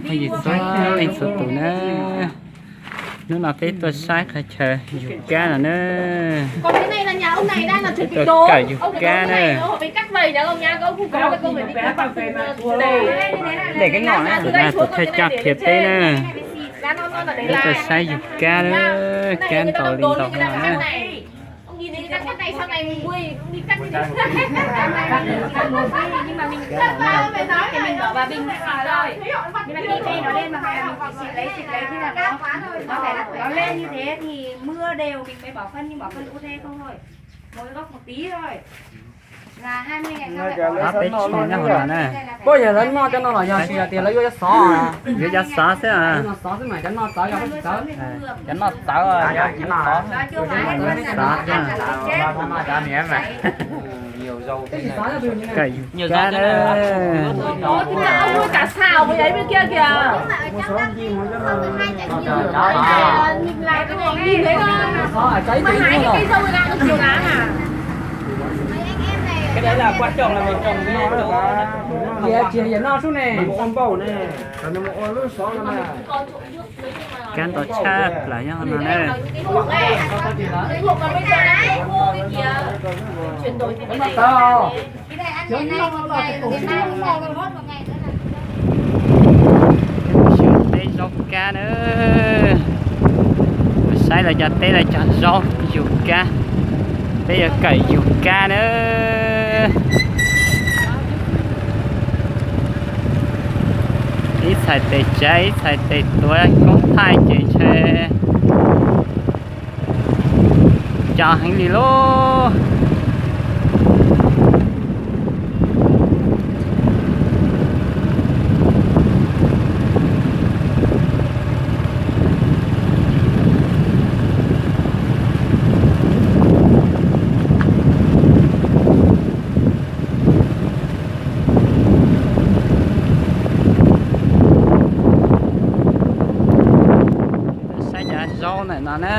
Yus txhua leej txhua tus na, hnub no peb tuaj saib qhov chaw yug kab no na. Peb tuaj kawm yug kab na. Tus thawj coj qhia peb na. Peb tuaj saib yug kab na, kab ntau li ntau no na. Peb tsis nyob hauv no na. Peb yog lawv noj cov no los yog hais tias lawv yuav cov xov? Yuav cov xov xwb. Xov xwb mas cov noj txawv yog tsis txawv? Cov noj txawv, xov xwb. Kawm yug kab na. Kab ntau tshaj plaws nyob no na. Teb zaub kab na. Saib lawv cov teb lawv cov zaub yug kab. Peb yuav kawm yug kab na. Ib txhais tes tsav ib txhais tes tuav koob thaij ces ntshe co heev li lauj. Saib cov zaub ntawm no na.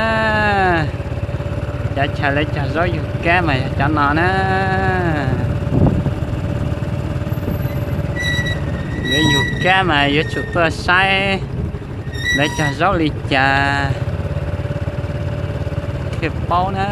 Cov chaw lawv cog zaub yug kab mas yog cov no na. Yuav yug kab mas yuav tsum tuaj saib lawv cog zaub li cas thiaj paub na.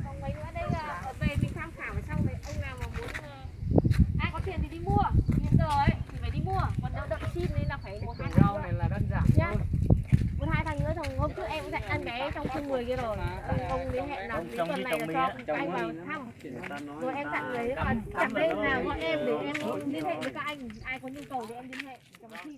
Không, mấy bữa đây là ở về mình tham khảo xong rồi ông nào mà muốn, ờ, ai có tiền thì đi mua. Hiện giờ ấy thì phải đi mua, còn đợi, đợi xin nên là phải một hai tháng nữa. Nhá. Một hai tháng nữa, xong hôm trước em cũng dạy ăn bé trong thôn mười kia rồi. Ông, ông liên hệ là cuối tuần này là cho anh vào thăm. Rồi em tặng người, còn chẳng đây là gọi em để em liên hệ với các anh, ai có nhu cầu thì em liên hệ cho mà xin.